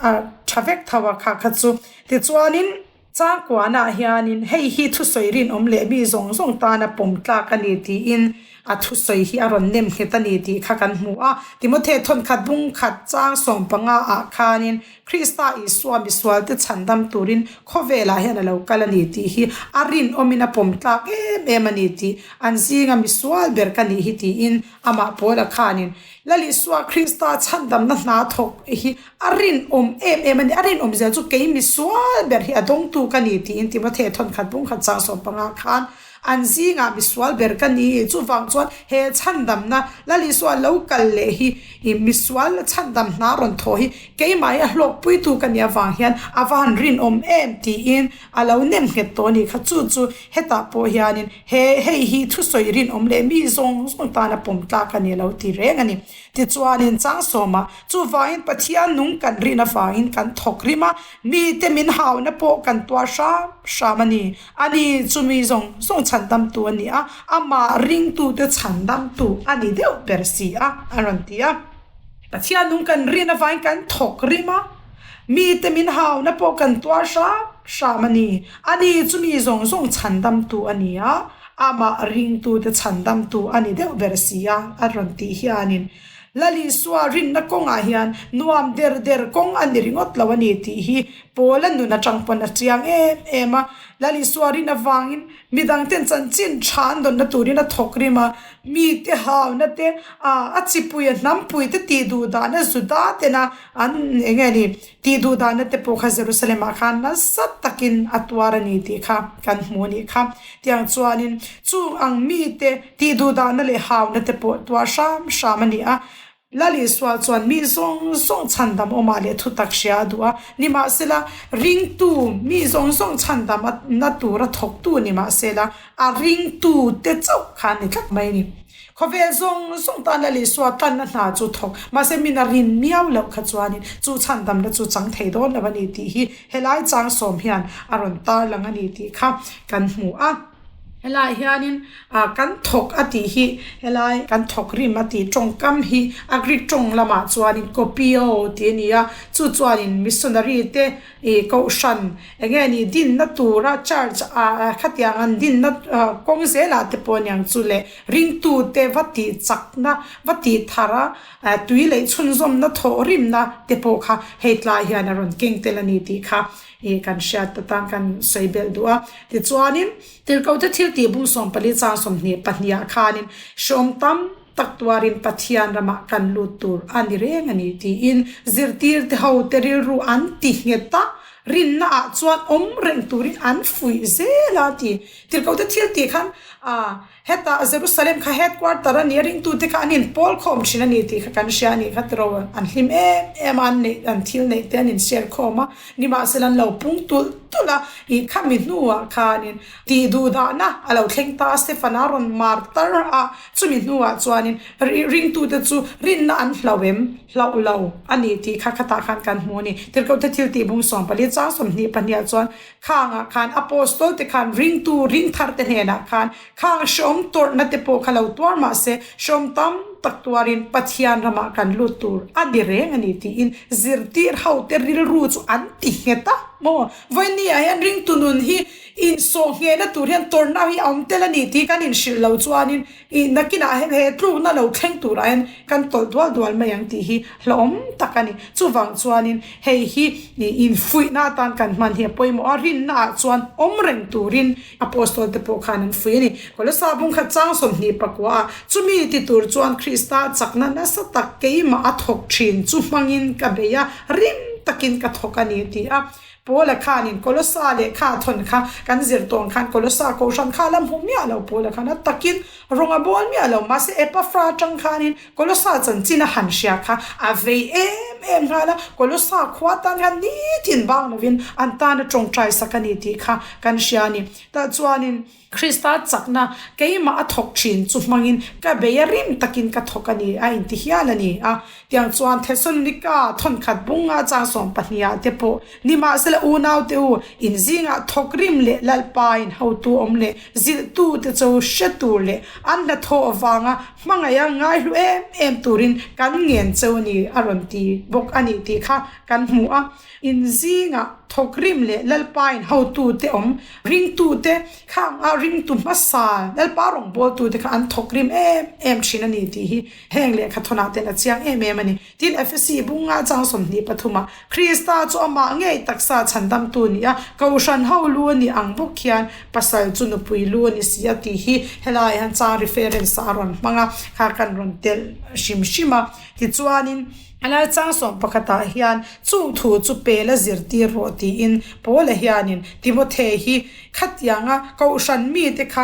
a tha vek tho a kha kha chu. Tichuanin Changkuanah hianin hei hi thusawi rinawm leh mi zawng zawng tana pawm tlak a ni tiin a thusawi hi a rawn nem nghet a ni tih kha kan hmu a. Timothe thawnkhat bung khat chang 15 ah khanin Krista Isua misualte chhandam turin khawvelah hian a lo kal a ni tih hi a rinawmin a pawm tlak em em a ni tih an zinga misual ber ka nih hi tiin amah Paula khanin Lal Isua Krista chhandamna hna thawk hi a rinawm em em a ni. A rinawm zel chu kei misual ber hi a dawngtu ka ni tiin Timothy thawnkhat bungkhat chang 15 khan an zingah misual ber ka ni. Chuvang chuan he chhandamna Lal Isua lo kal leh hi i misual chhandam hna rawn thawh hi keimah hi a hlawkpuitu ka nih avang hian a va han rinawm em tiin a lo nem nghet tawh a ni kha. Chu chu hetah pawh hianin He hei hi thusawi rinawm leh mi zawng zawng tana pawm tlak a ni lo ti reng a ni. Tichuanin changsawmah, chuvangin Pathian nung kan rin avangin kan thawk rim a, mite min hauna pawh kan tuar hram hram a ni. A ni, chu mi zawng zawng chhandamtu a ni a, amah ringtute chhandamtu a ni deuh ber si a, a rawn ti a. Pathian nung kan rin avangin kan thawk rim a, mite min hauna pawh kan tuar hram hram a ni. A ni chu mi zawng zawng chhandamtu a ni a, amah ringtute chhandamtu a ni deuh ber si a, a rawn tih hianin Lal Isua rinna kawngah hian nuam der der kawng a ni ringawt lo a ni tih hi Paula nun atang pawn a chiang em em a. Lal Isua rin avangin Midangten chanchin tha an dawnna turin a thawk rim a, mite hauna te, a chipui a hnampui te tih duh dahna Juda tena an eng nge ni tih duh dahna te pawh kha Jerusalem ah khan nasa takin a tuar a ni tih kha kan hmu a nih kha. Tiang chuanin chung ang mite tih duh dahna leh hauna te pawh tuar hram hram a ni a. Lal Isua chuan mi zawng zawng chhandam awmah leh thutak hria a duh a, nimahsela, ringtu mi zawng zawng chhandam na tura thawktu nimahsela, a ringtu te chauh kha a ni tlat mai a ni. Khawvel zawng zawng tan Lal Isua tanna hna chu thawk, mahse min a rin miau loh kha chuanin chu chhandamna chu chang thei dawn lo a ni tih hi helai changsawm hian a rawn tarlang a ni tih kha kan hmu a. Helai hianin ah kan thawk a tih hi helai kan thawk rim a tih tawngkam hi a Greek tawng lamah chuanin kopio tih a ni a, chu chuanin missionary te ih kohhran eng nge ni dinna tura church ah khatiang an dinna ah kawng zelah te pawh aniang chu leh ringtu te va tih chakna va tih thar a ah tui leh chhunzawmna thawh rimna te pawh kha hei tlai hian a rawn keng tel a ni tih kha. Ih kan hriat atan kan sawi belh duh a. Tichuanin, Tirhkohte thil tih bung 14 chang 22 ah khanin hreawm tam tak tuarin Pathian ramah kan lut tur a ni reng a ni tiin zirtirte hote rilru an ti nghet a, rinna ah chuan awm reng turin an fuih zel a ti. Tirhkohte thil tih khan ah Hetah Jerusalem kha headquarter a nih a ringtute kha an inpawl khawm thin a ni tih kha kan hria a nih kha tiraw an hlim em em a, an neih an thil neih te an inshare khawm a, nimahsela an lo pung tulh tulh a, ih khami hnuah khanin tih duhdahna a lo thleng ta a, Stefan a rawn mar tar a, chumi hnuah chuanin ringtute chu rinna an hloh em hloh lo a ni tih kha khatah khan kan hmu a ni. Tirhkohte thil tih bung 14 chang 22 ah chuan Khangah khan Apostol te khan ringtu ringthar te hnenah khan khang hreawm tawrhna te pawh kha lo tuar mah se hreawm tam tak tuarin Pathian ramah kan lut tur a ni reng a ni tiin zirtir ho te rilru chu an ti nghet a maw? Vawinia hian ringtu nun hi insawh nghehna tur hian tawrhna hi a awm tel a ni tih kan inhrilh lo chuanin Ih, nakinah hian he tlukna lo thleng turah hian kan tawlh dual dual mai ang tih hi hlauhawm tak a ni. Chuvang chuanin hei hi infuihna atan kan hman hi a pawimawh a, rinnaah chuan awm reng turin Apostol te pawh khan an fuih a ni. Kolosa bung khat chang 21 ah, Chumi ti tur chuan Krista chakna nasa tak keimah a thawk thin chu hmangin ka bei a, rim takin ka thawk a ni, a ti a. Paula khanin Kolosa lehkha a thawn kha kan zir tawng khan Kolosa kohhran kha a la hmu miah lo Paula khan a takin rawng a bawl miah lo mahse Epafra atang khanin Kolosa chanchin a han hria kha a vei em em nghal a, Kolosa khua tan khan nitin bang lovin an tan a tawngtai sak a ni tih kha kan hria a ni. Tah chuanin. Krista chakna keimah a thawk thin chu hmangin ka bei a rim takin ka thawk a ni a inti hial a ni a. Tiang chuan Thesalonika thawnkhat bunga chang sawm pahniha te pawh nimahsela unaute u inzingah thawk rim leh Lalpain hotu awm leh zilhtute chu hre tur leh an hnathawh vanga hmangaiha ngaihlu em em turin kan ngen cheu a ni a rawn ti bawk a ni tih kha kan hmu a. Inzingah thawkrim leh Lalpain hotute awm ringtute khang a ringtu hmasa Lalpa rawngbawltute kha an thawkrim em em thin a ni tih hi heng lehkha thawnah ten a chiang em em a ni. Tin, Efesi bunga chang 23 ah Krista chu amah ngei taksa chhandamtu ni a, Kohhran ho lu a ni ang bawk hian pasal chu nupui lu a ni si a tih hi helai hian chang reference ah a rawn hmang a, kha kan rawn telh hrim hrim a. Tichuanin. A lai chang sawm pakhatah hian chung thu chu pel a zirtir rawh tiin Paula hianin Timothe hi khatianga kohhran mite kha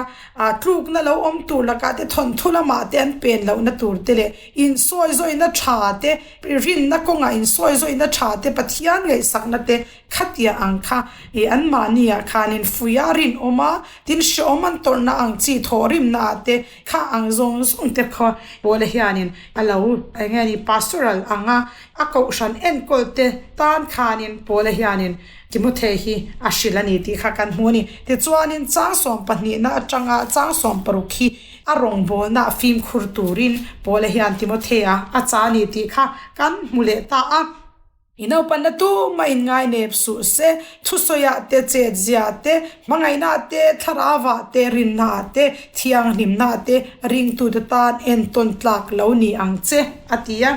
tlukna lo awm tur lakah te thawnthu lamah te an pen lohna tur te leh insawi zawina tha te, rinna kawngah insawi zawina tha te, Pathian ngaihsakna te Khatia ang kha i anmahni ah khanin fui a rinawm a, tin hreawm an tawrhna ang chi thawhrimna ah te kha ang zawng zawng te khaw Paula hianin a lo eng nge ni pastoral anga a kohhran enkawl te tan khanin Paula hianin Timothy hi a hrilh a ni tih kha kan hmu a ni. Tichuanin chang sawm pahnihna atanga chang 16 hi a rawngbawlna fimkhur turin Paula hian Timothea a chah a ni tih kha kan hmu leh ta a. I naupanna tumah in ngainep suh se, thusawiah te, chetzia te, hmangaihna te, thlarauah te, rinna te, thianghlimna te, ringtute tan entawn tlak lo ni ang che, a ti a.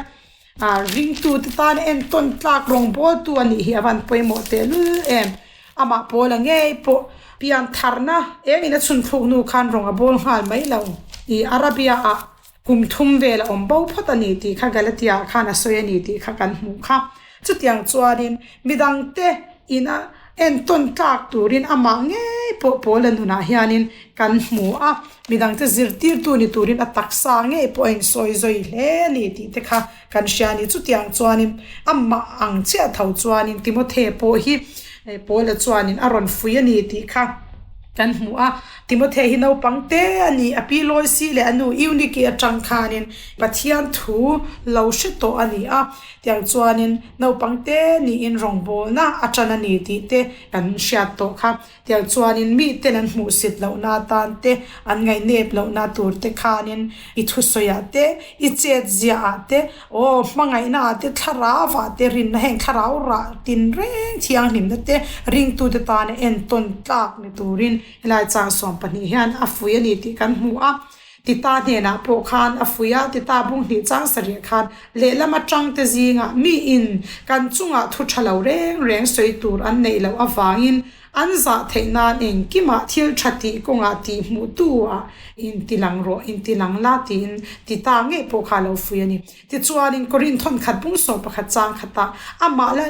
Ringtute tan entawn tlak rawngbawltu a nih hi a van pawimawh tehlul em. Amah Paula ngei pawh piantharna engin a chhunthluk hnu khan rawng a bawl nghal mai lo. I Arabia-ah Kum thum vel a awm bo phawt a ni tih kha Galatia ah khan a sawi a ni tih kha kan hmuh kha. Chutiang chuanin midangte ina entawn tlak turin amah ngei pawh Paula nunah hianin kan hmu a, midangte zirtirtu ni turin a taksa ngei pawh a insawi zawi hle a ni tih te kha kan hria a ni. Chutiang chuanin amah ang chiah tho chuanin Timothe pawh hi Paula chuanin a rawn fui a ni tih kha kan hmu a. Timothe hi naupang te a ni, a pi Loisi leh a nu Eunike atang khanin Pathian thu lo hre tawh a ni a, tiang chuanin naupang te niin rawngbawlna a tan a ni tih te kan hriat tawh kha. Tiang chuanin miten an hmuhsit lohna atan te, an ngaihnep lohna tur te khanin i thusawiah te, i chetziaah te, Aw, hmangaihna ah te, thlarau ah te, rinna heng thlarau rah tinreng thianghlimna te ringtute tana entawn tlak ni turin helai chang 12 hian a fui a ni tih kan hmu a. Tita hnenah pawh khan a fui a, Tita bung hnih chang sarih khan lehlam atangte zingah miin kan chungah thu tha lo reng reng sawi tur an neih loh avangin An zah theih nan engkimah thil tha tih kawngah tih hmuh tu ah in ti lang rawh, in ti lang la tiin ti ta ngei pawh kha a lo fui a ni. Tichuanin Korin thawn khat bung sawm pakhat chang khatah amah la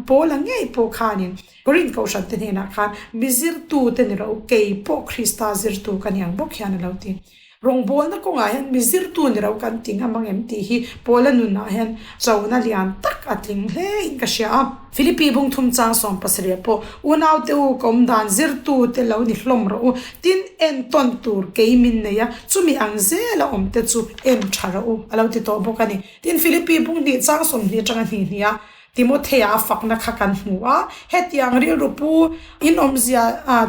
Paula ngei pawh khanin Korin kohhran te hnenah khan mi zirtu te ni rawh u, kei pawh Krista zirtu ka ni ang bawk hian a lo ti. Rawngbawlna kawngah hian mi zirtu ni lo kan ti ngam ang em tih hi Paula nunah hian chona lian tak a tling hle in ka hria a. Philippi bung thum chang 70 pawh unaute u ka awm dan zirtu te lo ni hlawm rawh u, tin entawn tur kei min nei a, chumi ang zela awm te chu en tha rawh u a lo ti tawh bawk a ni. Tin Philippi bung hnih chang 20 atanga hnih hnih a Timothea a fakna kha kan hmu a, hetiang rilru pu in awmzia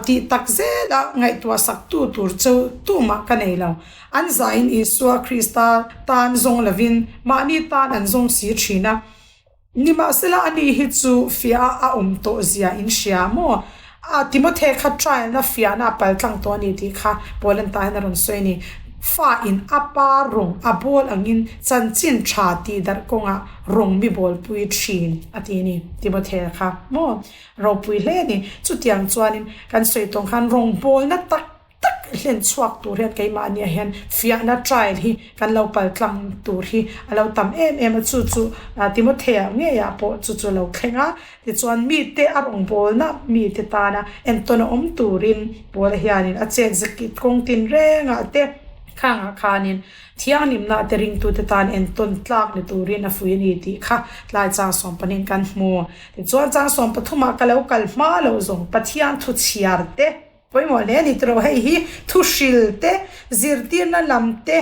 tih tak zela ngaihtuah saktu tur chu tumah ka nei lo. An zahin Isua Krista tan zawng lovin mahni tan an zawng si thin a. Nimahsela ani hi chu fiah a awm tawh zia in hria maw? Timothy kha trial na fiahna a pal tlang tawh a ni tih kha Poland ta hian a rawn sawi a ni. Fa in a pa rawng a bawl angin chanchin tha tih darh kawngah rawng mi bawlpui thin a ti a ni. Timothy kha maw ropui hle a ni. Chutiang chuanin kan sawi tawng khan rawngbawlna tak tak. hlen chhuak tur hian keimahniah hian fiahna trial hi kan lo pal tlang tur hi a lo tam em em a, chu chu Timothea ngeiah pawh chu chu a lo thleng a, tichuan mite a rawngbawlna mite tana entawn a awm turin Paula hianin a chet zakit kawng tinrengah te khangah khanin Thianghlimna te ringtute tan entawn tlak ni turin a fui a ni tih kha tlai chang sawmpahnihin kan hmu. Tichuan chang sawmpathumah ka lo kal hma loh zawng Pathian thu chhiar te pawimawh hle a ni tiraw hei hi thu hril te zirtirna lam te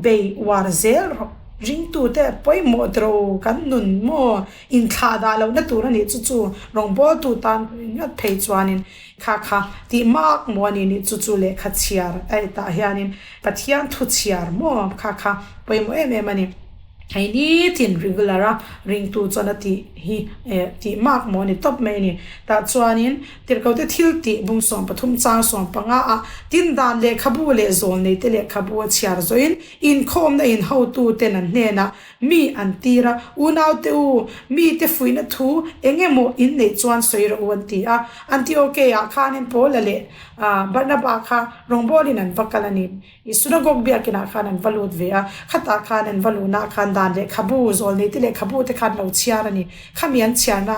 bei uar zel rawh ringtute pawimawh tiraw kan nun maw inthlah dah lohna tur a nih chu chu rawngbawltu tan ngat phei chuanin Kha kha tih mak maw a ni nih chu chu lehkha chhiar a tah hianin Pathian thu chhiar maw kha kha pawimawh em em a ni. Hei nitin regular a ringtu chuan a tih hi eh tih mak maw a ni tawp mai a ni. Tah chuanin tirhkote thil tih bung 13 chang 15 ah tin dan lehkhabu leh zawl neite lehkhabu a chhiar zawhin inkhawmna in hotuten an hnenah Mi an tir a, Unaute u, mite fuihna thu eng emaw in neih chuan sawi rawh u an ti a. Antioke-ah khanin Paula leh Barnaba kha rawngbawlin an va kal a ni. I synagogue biakinah khan an va lut ve a, khatah khan an va luhnaah khan dan lehkhabu, zawlneite lehkhabu te khan lo chhiar a ni. Khami an chhiarna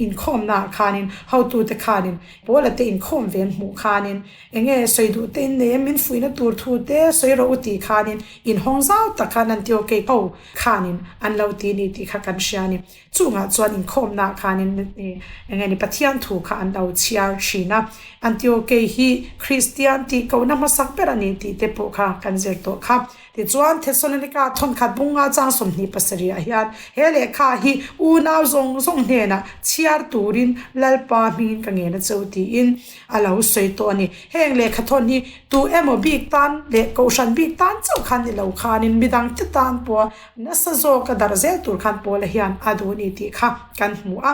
inkhawmnaah khanin hotute khanin Paula te inkhawm ve an hmuh khanin Enge sawi duh te in nei a, min fuihna tur thu te sawi rawh u tih khanin inhawng zau tak khan Antiochei ho khanin an lo ti ni tih kha kan hria a ni. Chungah chuan inkhawmnaah khanin enge ni Pathian thu kha an lo chhiar thin a. Antiochei hi Kristian tih kohna hmasak ber a ni tih te pawh kha kan zir tawh kha. Tichuan, Thessalonika thawnkhat bunga chang 27 ah hian he lehkha hi unau zawng zawng hnenah chhiar turin Lalpa hmingin ka ngen a che u tiin a lo sawi tawh a ni. Heng lehkha thawn hi tu emaw bik tan leh kohhran bik tan chauh khan ni lo khanin midangte tan pawha nasa zawka darh zel tur khan Paula hian a duh a ni tih kha kan hmu a.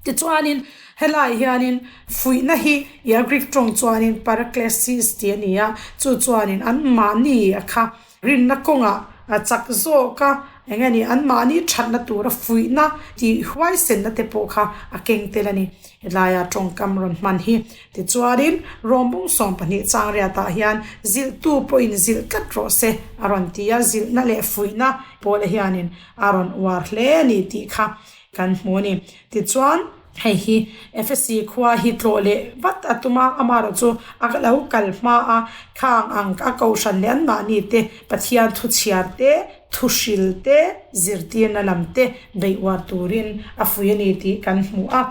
Tichuanin helai hianin fuihna hi ia Greek tawng chuanin paraklesis tih a ni a, chu chuanin anmahni a kha rinna kawngah a chak zawk a, eng nge ni anmahni thatna tura fuihna tih huaisenna te pawh kha a keng tel a ni. Helaia tawngkam rawn hman hi. Tichuanin Rawmbung 12 changriatah hian zilhtu pawhin zilh tlat rawh se a rawn ti a, zilhna leh fuihna pawla hianin a rawn uar hle a ni tih kha Kan hmu a ni. Tichuan, hei hi Efesi khua hi tlawh leh vat a tum a, amaherawh chu a lo kal hma a, khang ang a kohhran leh anmahni te, Pathian thu chhiar te, thu hril te, zirtirna lam te beih uar turin a fui a ni tih kan hmu a.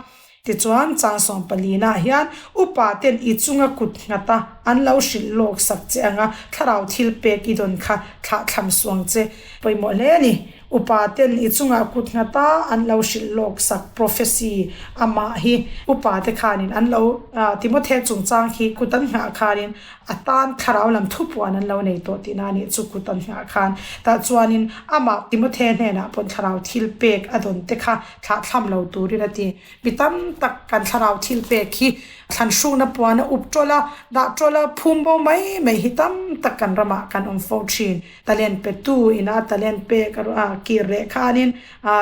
Tichuan, chang sawmpalinaah hian upa ten i chunga kut nghat a an lo hrilh lawk sak che anga thlarau thil pek i dawn kha thlahthlam suang che pawimawh hle a ni. Upa ten i chunga kut nghat a an lo hrilh lawk sak prophecy amah hi upa te khanin an lo Timothea chungchang khi kut an nghah khanin A tan thlarau lam thupuan an lo nei tawh tihna a nih chu kut an nghah khan. Tah chuanin amah Timothea hnenah pawn thlarau thil pek a dawn te kha thlahthlam lo turin a ti. Mi tam tak kan thlarau thil pek hi thlan hrukna puan a up tawlh a, dah tawlh a, phum bo mai mai hi tam tak kan ramah kan awm fo thin. Talent petu ina talent pek a ruah a, kir leh khanin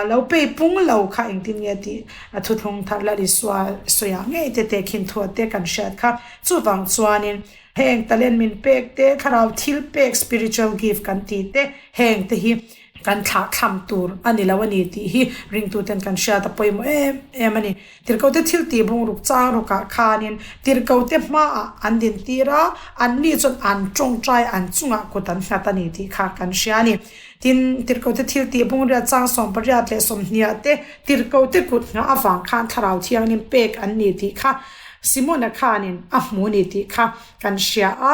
lo pei pung lo kha engtin nge tih a thuthlung thar la Isua sawiah ngei te teh khin thuah te kan hriat kha. Chuvang chuanin heng talent min pek te, thlarau thil pek, spiritual gift kan tih te, heng te hi kan thlah thlam tur a ni lo a ni tih hi ringtuten kan hriat a pawimawh em em a ni. Tirhkote thil tih bungruk chang rukah khanin tirhkote hmaah an dintir a, anni chuan an tawngtai an chungah kut an nghat a ni tih kha kan hria a ni. Tin, tirhkote thil tih bungriat chang 18 leh 20 te tirhkote kut nghah avang khan thlarau thianghlim pek an ni tih kha Simona khanin a hmu ni tih kha kan hria a.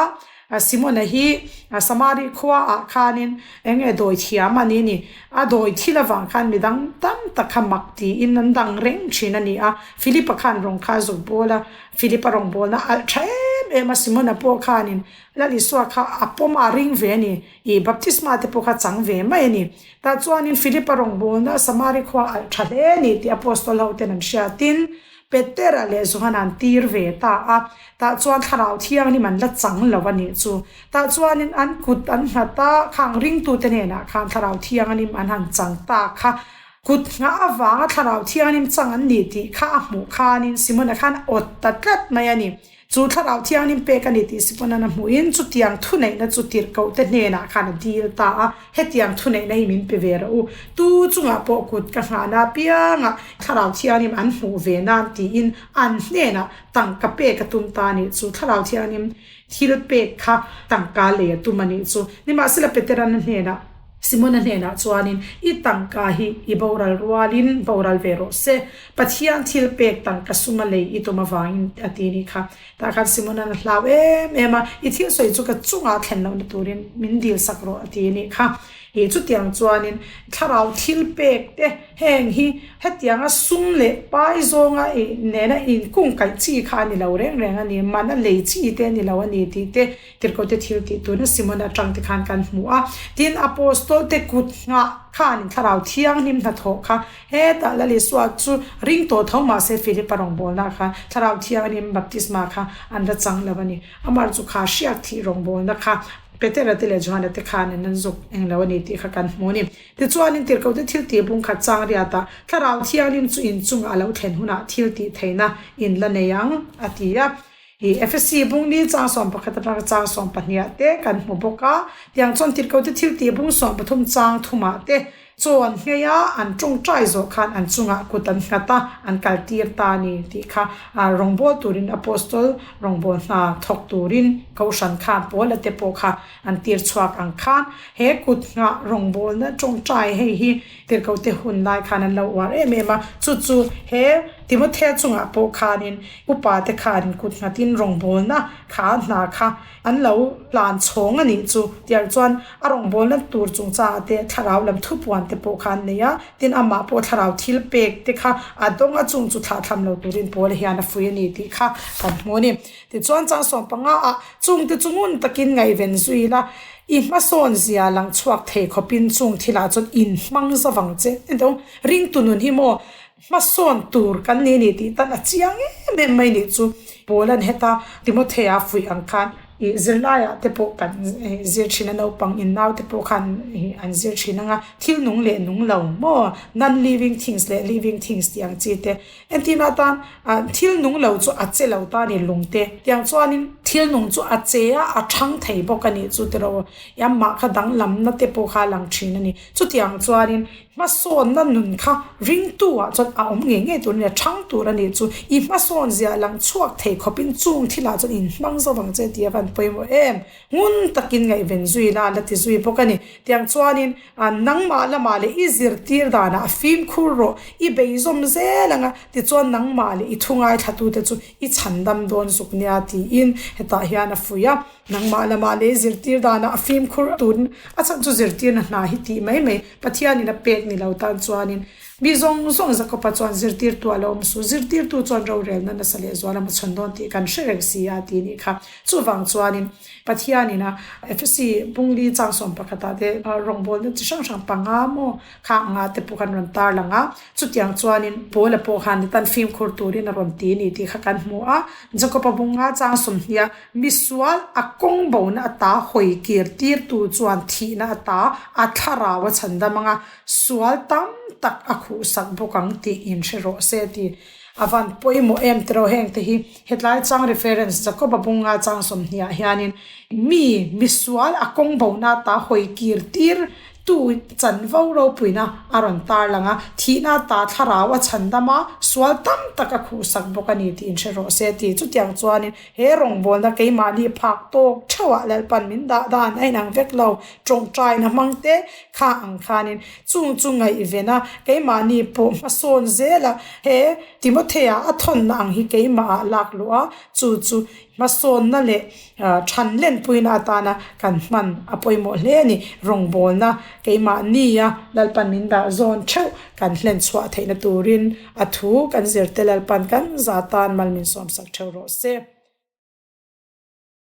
Simona hi Samari khuaah khanin eng nge dawi thiam a ni ni. A dawi thil avang khan midang tam tak kha mak tiin an dang reng thin a ni a. Philipa khan rawng kha a zuk bawl a, Philipa rawngbawlna a alh tha em em a, Simona pawh khanin Lal Isua kha a pawm a ring ve a ni. Ih baptisma te pawh kha chang ve mai a ni. Tah chuanin Philipa rawngbawlna Samari khua a alh tha hle a ni tih Apostol ho ten an hriatin Petera leh Johana an tir ve ta a, tah chuan Thlarau Thianghlim an la chang lo a nih chu. Tah chuanin an kut an nghat a, khang ringtute hnenah khan Thlarau Thianghlim an han chang ta kha. Kut nghah avanga Thlarau Thianghlim chang an ni tih kha a hmuh khanin Simona khan a awt ta tlat mai a ni. Chu Thlarau Thianghlim pek a ni tih Simona'n a hmuhin chutiang thuneihna chu tirhkohte hnenah khan a dil ta a, Hetiang thuneihna hi min pe ve rawh u. Tu chungah pawh kut ka nghahna apiangah Thlarau Thianghlim an hmuh ve nan tiin an hnenah tangka pek a tum ta a nih chu. Thlarau Thianghlim thil pek kha tangka lei a tum a nih chu. Nimahsela Petera'n a hnenah. Simona hnenah chuanin, I tangka hi i boral rualin boral ve rawh se, Pathian thil pek tangka suma lei i tum avangin a ti nih kha. Tah khan Simona'n a hlau em em a, I thil sawi chu ka chungah thlen lohna turin min dil sak rawh a ti nih kha. Ih chutiang chuanin thlarau thil pek te heng hi hetianga sum leh pai zawnga ih nena inkungkaih chi kha a ni lo reng reng a ni, man a lei chi te a ni lo a ni tih te Tirhkohte thil tih tuna Simona atang te khan kan hmu a. Tin, Apostolte kut nghah khanin Thlarau Thianghlim hnathawh kha hetah Lal Isua chu ring tawh tho mah se Philipa rawngbawlna kha Thlarau Thianghlim baptisma kha an la chang lo a ni. Amah chu kha hriak thih rawngbawlna kha Petera te leh Johana te khanin an zuk eng lo a ni tih kha kan hmu a ni. Tichuanin Tirhkohte thil tih bung khat chang riatah Thlarau Thianghlim chu inchungah a lo thlen hunah thil tih theihna in la nei ang a ti a. I FSC bung ni chang 11 atanga chang 12 ah te kan hmu bawk a, tiang chuan tirhkohte thil tih bung 13 chang thumah te chawn nghei a, an tawngtai zawh khan an chungah kut an nghat a, an kal tir ta a ni tih kha rawngbâwl turin Apostol rawngbâwl hna thawk turin Kohhran khan Paula te pawh kha an tir chhuak ang khan he kut nghah rawngbâwlna tawngtai hei hi tirhkohte hun lai khan an lo uar em em a, chu chu he Timothea chungah pawh khanin Upa te khanin kut nghatin rawngbawlna kha hna kha an lo hlan chhawng a nih chu. Tiang chuan a rawngbawlna tur chungchangah te thlarau lam thupuan te pawh kha an nei a, tin amah pawh thlarau thil pek te kha a dawng a chung chu thlahthlam lo turin Paula hian a fui a ni tih kha kan hmu a ni. Tichuan chang 15 ah chung te chu ngun takin ngaihven zui la, i hmasawn zia lang chhuak thei khawpin chung thilah chuan inhmang zavang che. Engtawng ringtu nun hi maw Hmasawn tur kan ni ni tih tan a chiang em em mai nih chu. Paula'n heta Timothea fuih ang khan ih zirlaiah te pawh kan zir thin a, naupang in nau te pawh khan ih an zir thin ang a, thil nung leh nung lo maw, non living things leh living things tih ang chi te. Entirna atan ah thil nung lo chu a che lo ta a ni lung te, tiang chuanin thil nung chu a che a, a thang thei bawk a nih chu tiraw, i amah kha danglamna te pawh kha a lang thin a ni. Chutiang chuanin Hmasawnna nun kha ringtu ah chuan a awm ngei ngei tur a ni a, thang tur a nih chu i hmasawn zia lang chhuak thei khawpin chung thil ah chuan inhmang zo vang che tih a van pawimawh em. Ngun takin ngaihven zui la la ti zui bawk a ni. Tiang chuanin nangmah lamah leh i zirtir danah fimkhur rawh, i beizawm zel ang a, tichuan nangmah leh i thu ngaithlatute chu i chhandam dawn zuk nia tiin hetah hian a fuih a. Nangmah lamah leh zirtir danah a fimkhur turin a chhan chu zirtirna hna hi tih mai mai Pathianin a pek ni lo tan chuanin mi zawng zawng Jakoba chuan zirtirtu a lo awm su, zirtirtu chuan rorelna nasa leh zual a hmachhawn dawn tih kan hre reng si a ti nih kha. Chuvang chuanin Pathianin a Efesi bungli chang 11 ah te rawngbawlna chi hrang hrang panga maw kha anga te pawh khan rawn tarlang a, chutiang chuanin Paula pawh khan tan fimkhur turin a rawn ti a ni tih kha kan hmu a, Jakoba bunga chang 20 a Misual a kawng bona ata hawi kir tirtu chuan thihna ata a thlarau a chhandam anga sual tam tak a khuhsak bawk ang tih inhre rawh se ti a van pawimawh em tiraw heng te hi hetlai chang reference Jakoba bunga chang 20 ah hianin mi misual a kawng bona ata hawi kir tir Tu chanvo ropuina a rawn tarlang a, thihna ta thlarau a chhandam a, sual tam tak a khuhsak bawk a ni tih inhre rawh se ti. Chutiang chuanin he rawngbawlna keimahni phak tawk theuhah Lalpan min dah dan a inang vek lo, tawngtaina hmang te kha ang khanin chung chu ngaihven a, keimahni pawh hmasawn zel a, he Timothea a thawnna ang hi keimahah lak luh a, chu chu Hmasawnna leh than lenpuina atana kan hman a pawimawh hle a ni. Rawngbawlna keimahnia Lalpan min dah zawn theuh kan hlen chhuah theihna turin a thu kan zirte Lalpan kan za tan mal min sawmsak theuh rawh se.